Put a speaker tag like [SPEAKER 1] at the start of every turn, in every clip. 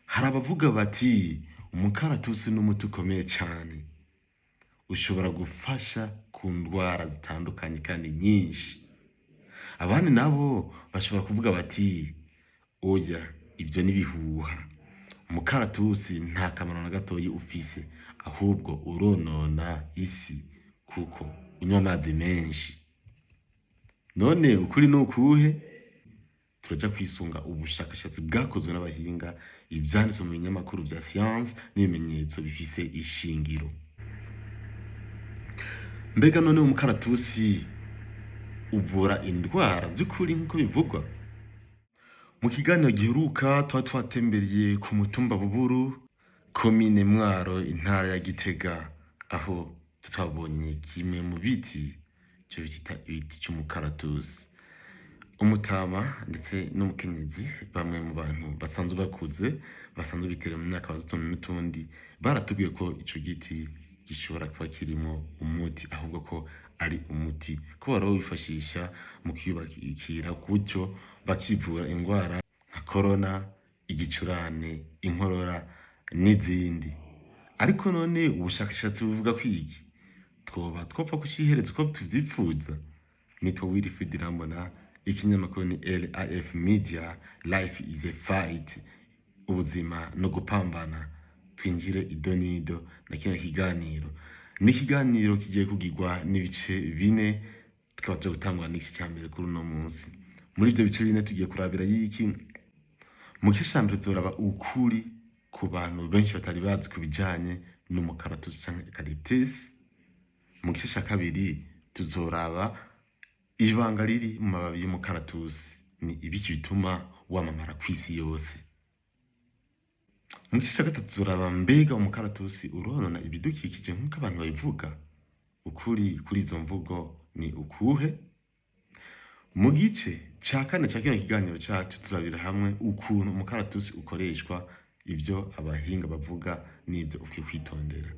[SPEAKER 1] Hari abavuga bati umukaratusi ni umuti ukomeye cyane, ushobora gufasha ku ndwara zitandukanye kandi nyinshi. Abandi nabo bashobora kuvuga bati oya, ibyo ni ibihuha, umukaratusi nta kamaro na gatoyi ufise, ahubwo uronona isi kuko unywa amazi menshi. None ukuri ni ukuhe? Turaja kwisunga ubushakashatsi bwakozwe n'abahinga, ivyanditswe mu binyamakuru vya siyansi n'ibimenyetso bifise ishingiro. Mbega none umukaratusi uvura indwara by'ukuri nk'uko bivugwa? Mu kiganiro giheruka tuba twatembereye ku mutumba Buburu, komine Mwaro, intara ya Gitega, aho twabonye kimwe mu biti icyo bita ibiti cy'umukaratusi. Umutama ndetse n'umukenyezi, bamwe mu bantu basanzwe bakuze, basanzwe bitera mu myaka bazi n'utundi, baratubwiye ko ico giti gishobora kuba kirimo umuti, ahubwo ko ari umuti, ko bahora bawifashisha mu kwiyubakira, gutyo bakivura indwara nka korona, igicurane, inkorora n'izindi. Ariko none ubushakashatsi buvuga ko iki twoba twopfa kucihereza uko tuvyipfuza? Nitwa Wilfried Irambona, ikinyamakuru ni LIF Media, Life is a Fight, ubuzima no gupambana. Twinjire idonido na kino kiganiro. Ni ikiganiro kigiye kugirwa n'ibice bine, tukaba turi gutangura n'iki ca mbere kuri uno munsi. Muri ivyo bice bine tugiye kurabira y'iki? Mu gice ca mbere tuzoraba ukuri ku bantu benshi batari bazi ku bijanye n'umukaratusi canke eucalyptus. Mu gice ca kabiri tuzoraba ibanga riri mu mababi y'umukaratusi, ni ibiki bituma wamamara kw'isi yose. Mu gice ca gatatu tuzoraba mbega umukaratusi uronona ibidukikije nk'uko abantu babivuga? Ukuri kuri izo mvugo ni ukuhe? Mu gice ca kane ca kino kiganiro cacu tuzabira hamwe ukuntu umukaratusi ukoreshwa, ivyo abahinga bavuga n'ivyo ukwiye kwitondera.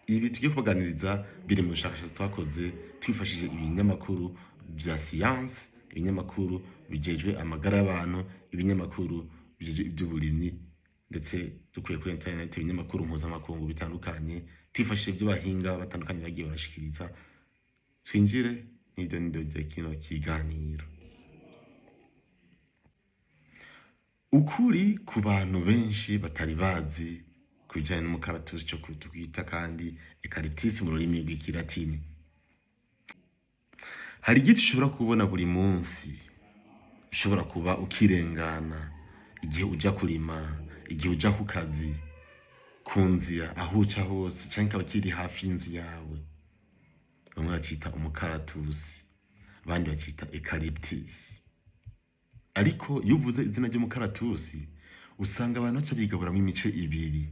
[SPEAKER 1] Ibi tugiye kubaganiriza biri mu bushakashatsi twakoze twifashishije ibinyamakuru vya siyansi, ibinyamakuru bijejwe amagara y'abantu, ibinyamakuru bijejwe ivy'uburimyi, ndetse dukuye kuri internet ibinyamakuru mpuzamakungu bitandukanye, twifashishije ivyo bahinga batandukanye bagiye barashikiriza. Twinjire n'iryo nido rya kino kiganiro. Ukuri ku bantu benshi batari bazi ku bijanye n'umukaratusi, co twita kandi eucalyptus mu rurimi rw'ikilatini. Hari igiti ushobora kubona buri munsi, ushobora kuba ukirengana igihe uja kurima, igihe uja ku kazi, ku nzira, aho uca hose, canke kikaba kiri hafi y'inzu yawe. Bamwe bacita umukaratusi, abandi bacita eucalyptus. Ariko iyo uvuze izina ry'umukaratusi usanga abantu baca bigaburamwo imice ibiri.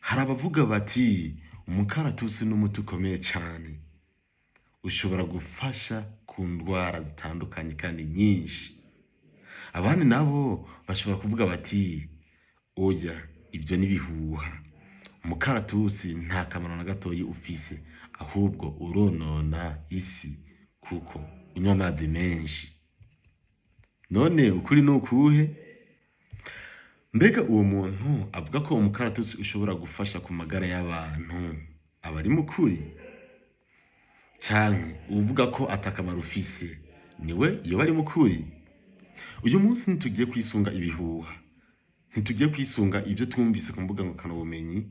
[SPEAKER 1] Hari abavuga bati umukaratusi ni umuti ukomeye cane, ushobora gufasha ku ndwara zitandukanye kandi nyinshi. Abandi nabo bashobora kuvuga bati oya, ibyo ni ibihuha, umukaratusi nta kamaro na gatoyi ufise, ahubwo uronona isi kuko unywa amazi menshi. None ukuri ni ukuhe? Mbega uwo muntu avuga ko umukaratusi ushobora gufasha ku magara y'abantu aba ari mukuri? Canke uwuvuga ko atakamaro ufise niwe yoba ari mukuri? Uyu munsi ntitugiye kwisunga ibihuha, ntitugiye kwisunga ibyo twumvise ku mbuga ngurukanabumenyi,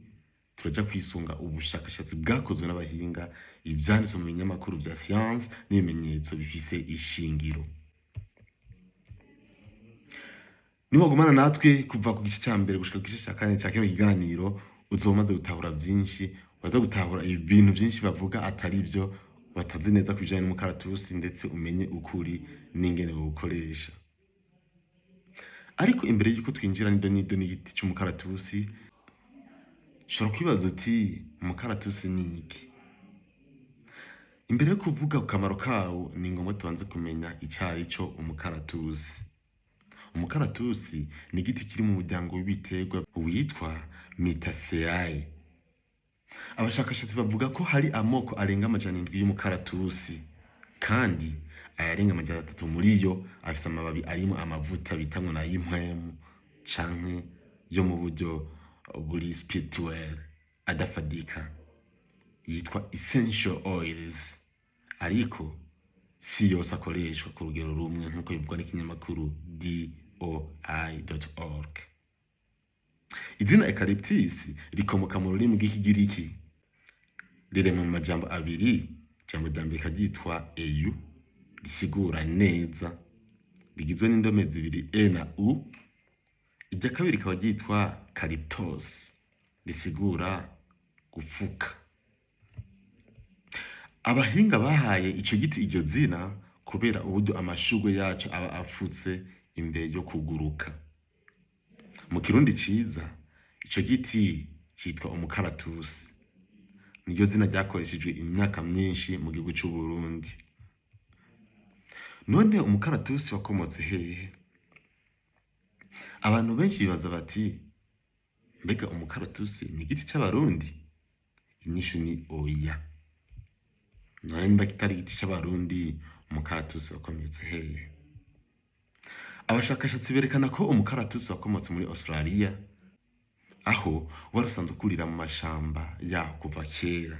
[SPEAKER 1] turaja kwisunga ubushakashatsi bwakozwe n'abahinga, ivyanditswe mu binyamakuru vya siyansi n'ibimenyetso bifise ishingiro. Niwagumana natwe kuva ku gice ca mbere gushika ku gice ca kane ca kino kiganiro, uzoba umaze gutahura vyinshi, uraza gutahura ibintu vyinshi bavuga atari vyo, batazi neza ku bijanye n'umukaratusi, ndetse umenye ukuri n'ingene bawukoresha. Ariko imbere y'uko twinjira nido nido n'igiti c'umukaratusi, ushobora kwibaza uti umukaratusi ni iki? Imbere yo kuvuga ku kamaro kawo, ni ngombwa tubanze kumenya icari co umukaratusi. Umukaratusi ni igiti kiri mu muryango w'ibiterwa witwa Myrtaceae. Abashakashatsi bavuga ko hari amoko arenga 700 y'umukaratusi, kandi ayarenga 300 muri yo afise amababi arimwo amavuta bita ngo n'ay'impwemu canke yo mu buryo buri spirituel adafadika yitwa essential oils, ariko si yose akoreshwa ku rugero rumwe, nk'uko bivugwa n'ikinyamakuru doi.org. Izina eucalyptus rikomoka mu rurimi rw'Ikigiriki, riremwe mu majambo abiri. Ijambo rya mbere rikaba eu, risigura neza, rigizwe n'indome zibiri e na u. Irya kabiri rikaba ryitwa calyptos, risigura gupfuka. Abahinga bahaye ico giti iryo zina kubera uburyo amashurwe yaco aba apfutse imbere yo kuguruka. Mu Kirundi ciza, ico giti citwa umukaratusi. Niryo zina ryakoreshejwe imyaka myinshi mu gihugu c'Uburundi. None umukaratusi wakomotse hehe? Abantu benshi bibaza bati: "Mbega umukaratusi ni igiti c'Abarundi?" Inyishu ni oya. None nimba kitari igiti c'Abarundi, umukaratusi wakomotse hehe? Abashakashatsi berekana ko umukaratusi wakomotse muri Australia, aho wari usanzwe ukurira mu mashamba yaho kuva kera.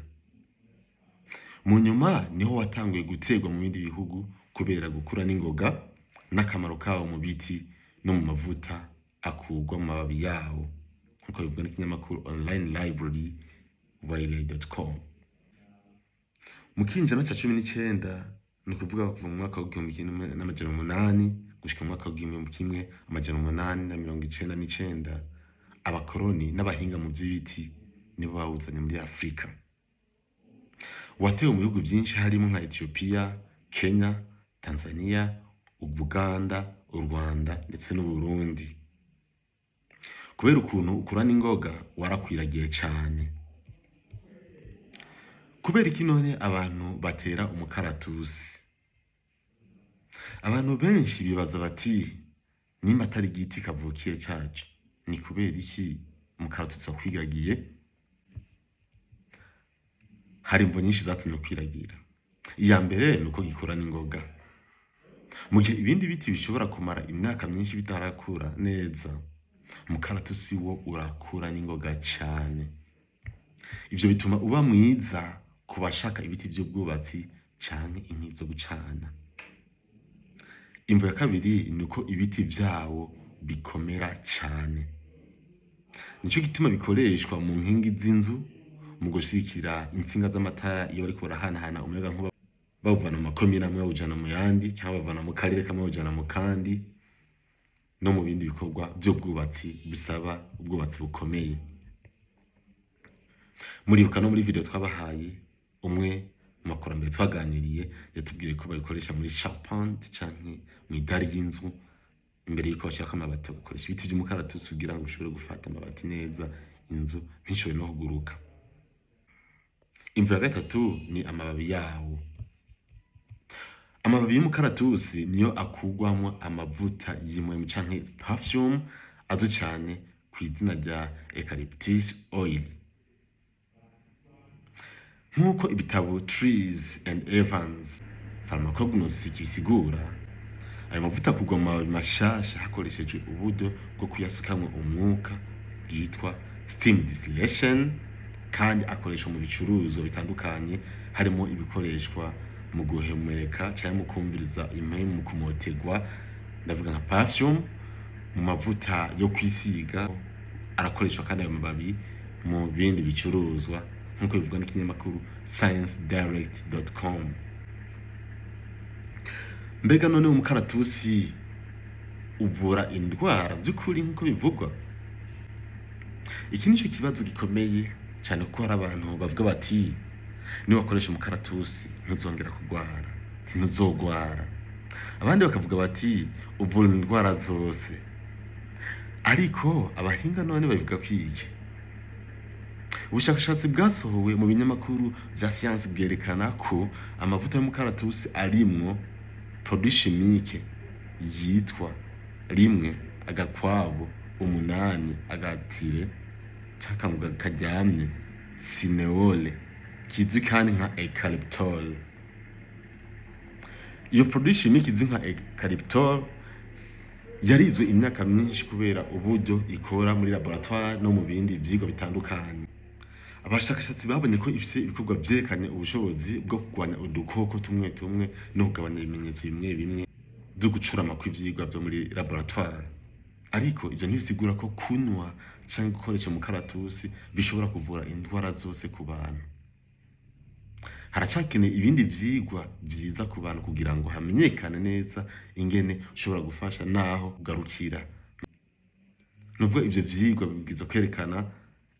[SPEAKER 1] Mu nyuma niho watanguye guterwa mu bindi bihugu kubera gukura n'ingoga n'akamaro kawo mu biti no mu mavuta akurwa mu mababi yawo, nk'uko bivugwa n'ikinyamakuru online library wiley.com. Mu kinjana ca 19, ni ukuvuga kuva mu mwaka w'1800 gushika mu mwaka w'1899, abakoroni n'abahinga mu vy'ibiti nibo bawuzanye muri Afurika. Watewe mu bihugu vyinshi harimo nka Ethiopia, Kenya, Tanzania, Ubuganda, u Rwanda ndetse n'Uburundi. Kubera ukuntu ukura n'ingoga, warakwiragiye cane. Kubera iki none abantu batera umukaratusi? Abantu benshi bibaza bati: "Nimba atari igiti kavukire cacu, ni kubera iki umukaratusi wakwiragiye?" Hari imvo nyinshi zatumye ukwiragira. Iya mbere ni uko gikura n'ingoga. Mu gihe ibindi biti bishobora kumara imyaka myinshi bitarakura neza, umukaratusi wo urakura n'ingoga cane. Ivyo bituma uba mwiza ku bashaka ibiti vy'ubwubatsi canke inkwi zo gucana. Imvo ya kabiri ni uko ibiti vyawo bikomera cane. Nico gituma bikoreshwa mu nkingi z'inzu, mu gushigikira intsinga z'amatara iyo bariko barahanahana umuyagankuba, bawuvana mu makomine amwe bawujana mu yandi, canke bawuvana mu karere kamwe bawujana mu kandi, no mu bindi bikorwa vy'ubwubatsi bisaba ubwubatsi bukomeye. Muribuka no muri video twabahaye, umwe mu bakurambere twaganiriye yatubwiye ko babikoresha muri charpente canke mw'idari y'inzu. Imbere yuko bashirako amabati, bagakoresha ibiti vy'umukaratusi kugira ngo bishobore gufata amabati neza, inzu ntishobore no kuguruka. Imvo ya gatatu ni amababi yawo. Amababi y'umukaratusi niyo akurwamwo amavuta y'impwemu canke perfume azwi cane kw'izina rya eucalyptus oil. Nk'uko ibitabo Trees and Evans Pharmacognosy kibisigura, ayo mavuta akurwa mu mababi mashasha hakoreshejwe uburyo bwo kuyasukamwo umwuka bwitwa steam distillation, kandi akoreshwa mu bicuruzwa bitandukanye, harimo ibikoreshwa mu guhumeka canke mu kumviriza impwemu, mu kumoterwa, ndavuga nka perfume, mu mavuta yo kwisiga. Arakoreshwa kandi ayo mababi mu bindi bicuruzwa, nk'uko bivugwa n'ikinyamakuru sciencedirect.com. Mbega none umukaratusi uvura indwara by'ukuri nk'uko bivugwa? Iki nico kibazo gikomeye cyane, kuko hari abantu bavuga bati: "Niwakoresha umukaratusi ntuzongera kugwara, ntuzogwara." Abandi bakavuga bati: "Uvura indwara zose." Ariko abahinga none babivuga ko iki? Ubushakashatsi bwasohowe mu binyamakuru vya siyansi bwerekana ko amavuta y'umukaratusi arimwo produit chimique yitwa 1-8 agatire canke karyamye cinéole, kizwi kandi nka eucalyptol. Iyo produit chimique izwi nka eucalyptol Yarizwe imyaka myinshi kubera uburyo ikora muri laboratoire no mu bindi vyigwa bitandukanye. Abashakashatsi babonye ko ifise ibikorwa vyerekanye ubushobozi bwo kurwanya udukoko tumwe tumwe no kugabanya ibimenyetso bimwe bimwe vyo gucurama kw'ivyigwa vyo muri laboratoire. Ariko ivyo ntibisigura ko kunywa canke gukoresha umukaratusi bishobora kuvura indwara zose ku bantu. Haracakeneye ibindi vyigwa vyiza ku bantu kugira ngo hamenyekane neza ingene ushobora gufasha naho ugarukira. Nubwo ivyo vyigwa bibwirizwa kwerekana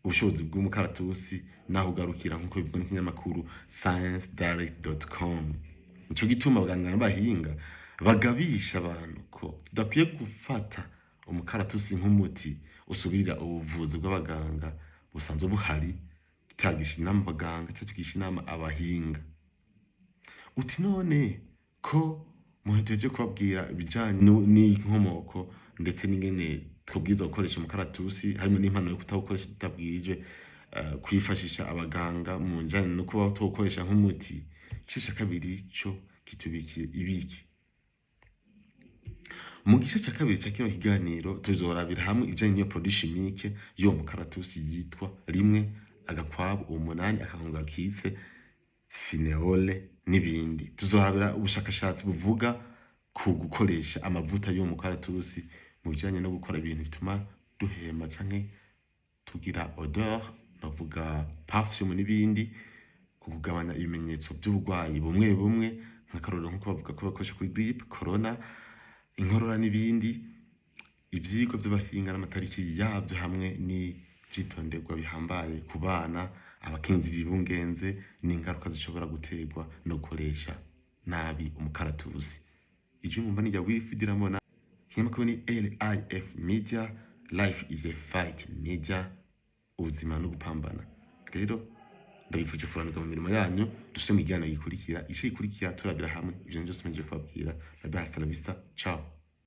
[SPEAKER 1] ubushobozi bw'umukaratusi naho ugarukira, nk'uko bivugwa n'ikinyamakuru sciencedirect.com. Nico gituma abaganga n'abahinga bagabisha abantu ko tudakwiye gufata umukaratusi nk'umuti usubirira ubuvuzi bw'abaganga busanzwe buhari, tutagisha inama abaganga canke tugisha inama abahinga. Uti none ko muhejeje kubabwira ibijanye n'inkomoko ndetse n'ingene twobwirizwa gukoresha umukaratusi, harimo n'impanuro yo kutawukoresha tutabwirijwe kwifashisha abaganga mu njanye no kuba tuwukoresha nk'umuti, igice ca kabiri co kitubikiye ibiki? Mu gice ca kabiri ca kino kiganiro tuzorabira hamwe ibijanye n'iyo produit chimique y'uwo mukaratusi yitwa 1-8 -cinéole n'ibindi. Tuzohabira ubushakashatsi buvuga ku gukoresha amavuta y'uwo mukaratusi mu bijanye no gukora ibintu bituma duhema canke tugira odeur, bavuga perfume n'ibindi, ku kugabanya ibimenyetso by'uburwayi bumwe bumwe, nk'akarorero nkuko bavuga ko bakoresha kuri grippe, corona, inkorora n'ibindi. Ivyigwa vy'abahinga n'amatariki yavyo, hamwe n'ivyitonderwa bihambaye ku bana, abakenyezi bibungenze, n'ingaruka zishobora guterwa no gukoresha nabi umukaratusi. Ijwi mwumva ni rya Wilfried Irambona. Ikinyamakuru ni LIF Media, Life is a Fight Media, ubuzima no gupambana. Rero ndabifuje kuranirwa mu mirimo yanyu. Dusubire mu kiganiro gikurikira, igice gikurikira, turabira hamwe ivyo vyose mpejeje kubabwira. Bye bye, hasta la vista, ciao.